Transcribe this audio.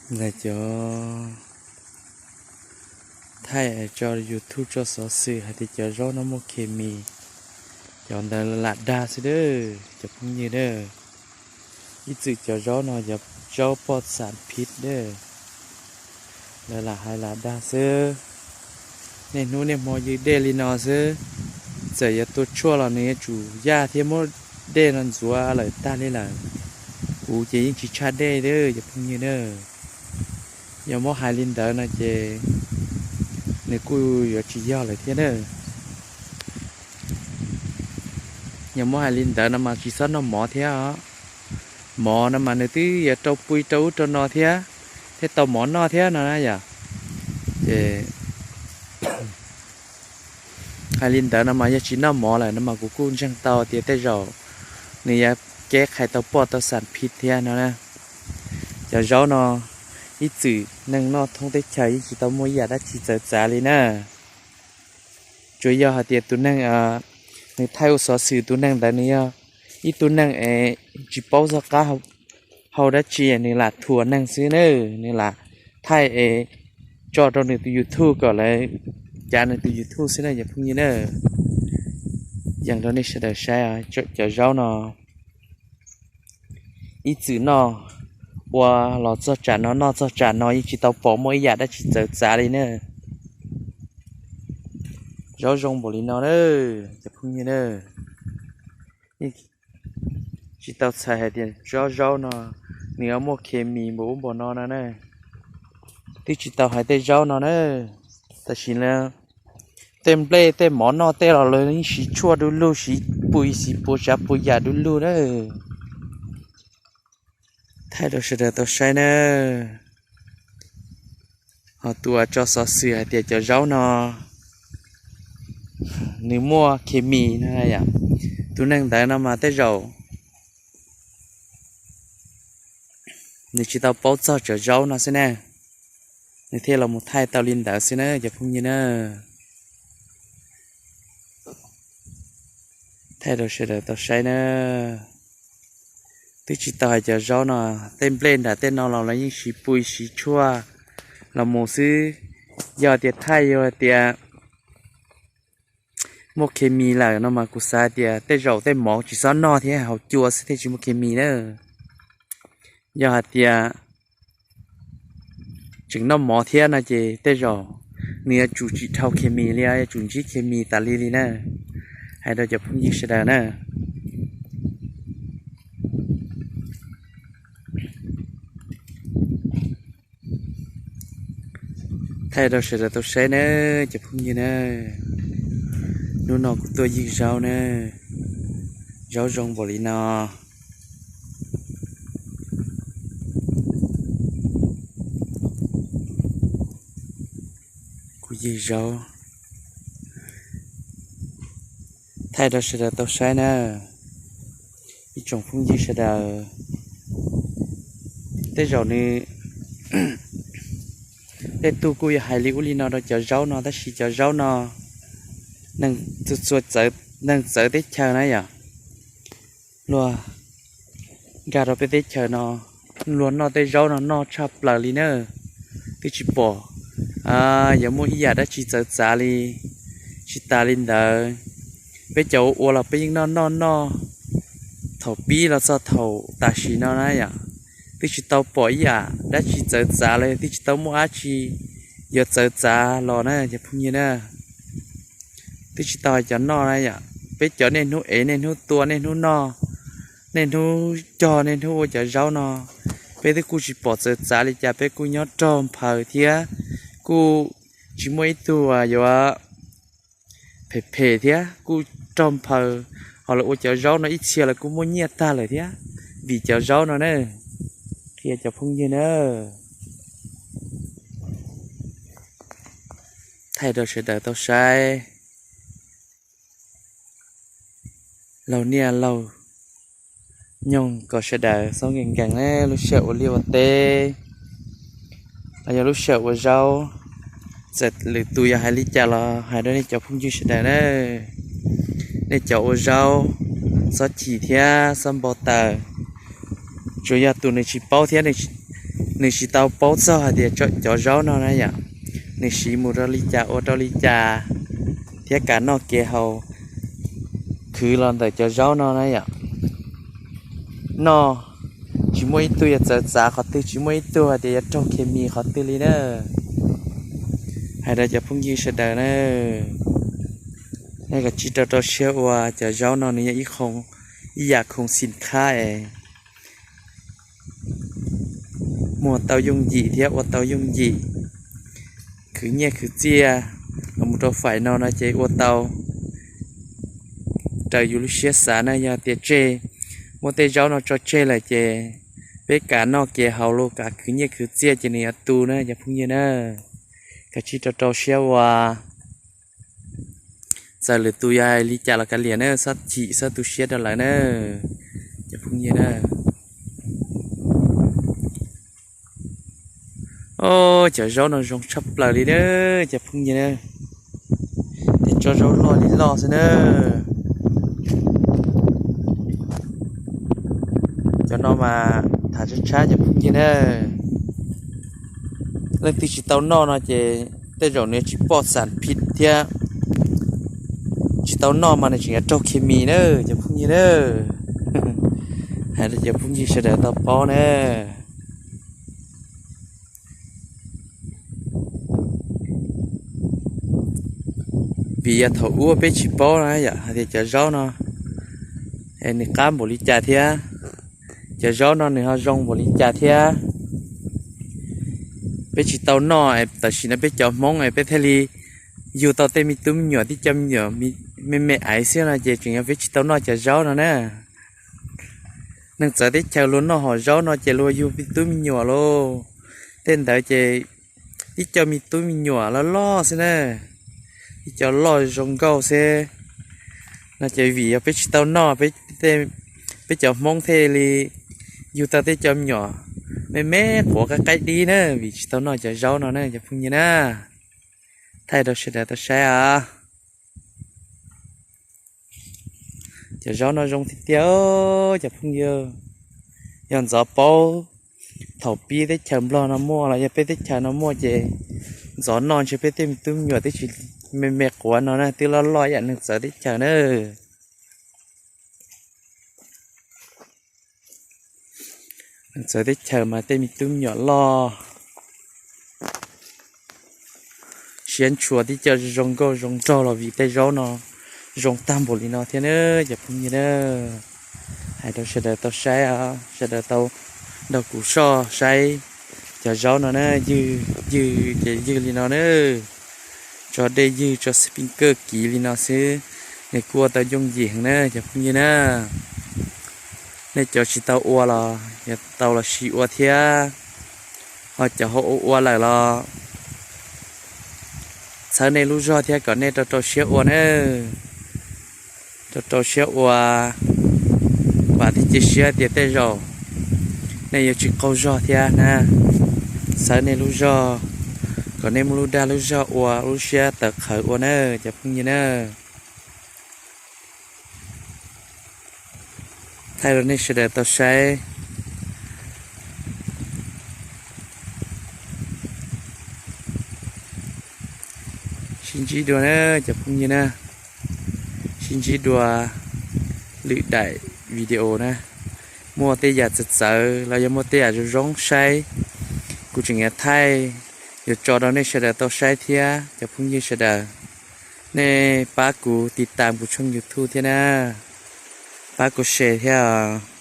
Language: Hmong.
Ntawm cov thaij tso YouTube tso xov xwm hais tias cov zaub no muaj khes mis, cov ntawd lam dag xwb dab cov phooj ywg dab. Ib txwm cov zaub no yog zaub poj xam phiv dab, lawv lam hais lam dag xwb. Niaj hnub niaj hmo ywg dej li no xwb, txawm yuav tua tshuaj los nws yuav tsum yaj thiab muab dej no ntxuav lawm tag li lawm. Kuv ces yeej tsis tshaj dej dab cov phooj ywg dab. Yog muab hais li ntawd no ces nws kuj yuav tsis yog lawm thiab dab. Yog muab hais li ntawd no mas tsis txhob noj mov thiab os. Mov no mas nws twb yuav rau pui rau ub rau no thiab, thiaj tau mov noj thiab no na yom. Ces hais li ntawd no mas yog tsis noj mov lawm no mas kuv kuj ntseeg tau tias tej zaum nws yuav keb qhais tau poj tau xam phiv thiab no na. Cov zaub no ib txwm neeg noj thoob teb chaws yeej tsis tau muaj ib yam dab tsi txawv txav li na. Tsuas yog hais tias tus neeg nws thaij ua xov xwm tus neeg ntawd nws yog ib tug neeg es tsis paub txog qab hau dab tsi, nws lam thuam neeg xwb na, nws lam thaij es tso rau nws tus YouTube kom lawv cav nws tus YouTube xwb na cov phooj ywg na. Yees rau nej sawv daws saib cov zaub no ib txwm noj ua los txog tsam no noj txog tsam no yeej tsis tau pom muaj ib yam dab tsi txawv txav li na. Zaub zoo npaum li no na cov phooj ywg na. Tsis tau txhais hais tias tsob zaub no nws yuav muaj khes mis npaum ub npaum no no na. Twb tsis tau hais tej zaub no na, tam sim no tej nplej tej mov noj tej los lawv yeej siv tshuaj du lug, siv pui siv puas tsav puas yam du lug na. Thaij rau sawv daws tau saib na. Ho tus uas tso xov xwm hais tias cov zaub no nws muaj khes mis no, tus neeg ntawd no mas tej zaum nws tsis tau paub txog cov zaub no xwb na, nws thiaj los mus thaij tau li ntawd xwb na cov phooj ywg na. Thaij rau sawv daws tau saib na. Twb tsis tau hais cov zaub no, tej nplej nram tej no los lawv yeej siv pui siv tshuaj los mus xwb. Yog tias thaij yog tias muaj khes mis lawm no mas kuv xav tias tej zaum tej mov tsis txhob noj thiab, haus cua xwb thiaj tsis muaj khes mis na. Yog hais tias tseem noj mov thiab no ces tej zaum nws yuav tsum tsis dhau khes mis li, yuav tsum ntsib khes mis tas li li na. Hais rau cov phooj ywg sawv daws na. Thaij rau sawv daws tau saib na cov phooj ywg na. Hnub no kuv tuaj ywg zaub na, zaub zoo npaum li no. Kuv ywg zaub thaij rau sawv daws tau saib na. Ib tsoom phooj ywg sawv daws, tej zaum nws, tej tug kuj yuav hais li ub li no rau cov zaub no, tab sis cov zaub no neeg txawv teb chaws na yom, luag nkag rau peb teb chaws no, luag noj tej zaub no noj tshaj plaws li na. Twb tsis pom yuav muaj ib yam dab tsi txawv txav li. Tsis tas li ntawd, peb cov ua ua los peb yeej noj noj noj thaum pib los txog thaum tam sim no na yom, twb tsis tau pom ib yam dab tsi txawv txav li, twb tsis tau muaj dab tsi yuav txawv txav los na cov phooj ywg na. Twb tsis tau hais cov noj na yom, peb cov niaj hnub ev niaj hnub tua niaj hnub noj, niaj hnub cog niaj hnub ua cov zaub no, peb twb kuj tsis pom txawv txav li cas, peb kuj nyob rog nphaws thiab kuj tsis muaj ib tug yuav phem phem thiab, kuj rog nphaws. Ho lawv ua cov zaub no ib txhia lawv kuj muaj nyiaj tag lawm thiab, vim cov zaub no na. Qhia cov phooj ywg na, thaij rau sawv daws tau saib. Laug niaj laug nyoog kom sawv daws txhob nkees nkees lub sij hawm ua liaj ua teb los yog lub sij hawm ua zaub. Txawm lwm tus yog hais li cas los hais rau nej cov phooj ywg sawv daws na, nej cov ua zaub txhob chim thiab txhob npau taws. Tsuas yog tus nws tsis paub thiab nws Nws tsis tau paub txog hais tias cov zaub no na yom, nws siv mus rau li cas ua rau li cas, thiab kav noj kev haus khwv los ntawm cov zaub no na yom. Noj tsis muaj ib tug yuav txawv txav qhov twg, tsis muaj ib tug hais tias yuav raug khes mis qhov twg li na. Hais rau cov phooj ywg sawv daws na, nej kav tsij rau rau siab ua, cov zaub no nws yog ib qho, ib yam khoom xim khab es muag tau yooj yim thiab ua tau yooj yim, khwv nyiaj khwv txiaj los mus rau fais no no ces ua tau raws yus lub siab xav na. Yog tias tseg, muab tej zaub no tso tseg lawm ces peb kav noj kev haus los kav khwv nyiaj khwv txiaj ces nws yuav tu na cov phooj ywg na. Kav tsij rau rau siab ua, txawm lwm tus yog hais li cas los kav liam na, txhob chim txhob tu siab rau lawv na cov phooj ywg na. Cov zaub no zoo tshaj plaws li na cov phooj ywg na, tej tsob zaub loj li loj xwb na. Cov no mas tham tshab tshab cov phooj ywg na, leej twg tsis tau noj no ces tej zaum nws tsis poj xam phiv thiab, tsis tau noj mas nws tseem yuav raug khes mis na cov phooj ywg na. Hais rau cov phooj ywg sawv daws tau paub na. Vim yog thaum ub peb tsis paub na yom, hais tias cov zaub no es nws qab npaum li cas thiab, cov zaub no nws ho zoo npaum li cas thiab. Peb tsis tau noj, tam sim no peb cov Hmoob es peb thiaj li yug tau tej me tub me nyuam, tib co me nyuam me me aiv xwb no ces tseem yog peb tsis tau noj cov zaub no na. Neeg txawv teb chaws luag noj hom zaub no ces luag yug me tub me nyuam lauj. Tej ntawd ces ib co me tub me nyuam loj loj xwb na, ib co loj zoo nkauj xwb no ces vim yog peb tsis tau noj, peb cov Hmoob thiaj li yug tau tej co me nyuam me me quav qaib qaib dib na, vim tsis tau noj cov zaub no na cov phooj ywg na. Thaij rau sawv daws tau saib os. Cov zaub no zoo tiag tiag cov phooj ywg. Yog ntxov paub thaum pib teb chaws Nplog no muaj los yog peb teb chaws no muaj ces ntxov noj ntshe peb tej me tub me nyuam twb tsis me me quav no na, twb loj loj ib yam neeg txawv teb chaws na. Neeg txawv teb chaws mas tej me tub me nyuam loj siab ntshua tib co zoo nkauj zoo nraug los vim tej zaub no zoo tag npaum li no thiab na cov phooj ywg na. Hais rau sawv daws tau saib, sawv daws tau nrog kuv soj saib cov zaub no na, ywg, ywg ces ywg li no na, tso dej ywg tso sprinkler kiv li no xwb, nws kuj ua tau yooj yim heev na cov phooj ywg na. Nej cov tsis tau ua los yuav tau los sis ua thiab, ho cov ho ua ua lawm los txhawb nej lub zog thiab kom nej rau rau siab ua na. Rau rau siab ua, vam thiab cia siab tias tej zaum nej yuav tsis qaug zog thiab na. Txhawb nej lub zog, kom nej muaj lub dag lub zog ua, lub siab tawv qhawv ua na cov phooj ywg na. Thaij rau nej sawv daws tau saib. Sib ntsib dua na cov phooj ywg na, sib ntsib dua lwm daim video na. Muaj tej yam txawv txawv los yog muaj tej yam zoo zoo saib, kuv tseem yuav thaij, yuav tso rau nej sawv daws tau saib thiab cov phooj ywg sawv daws. Nej pab kuv tiv tam kuv tshooj YouTube thiab na, pab kuv share thiab os.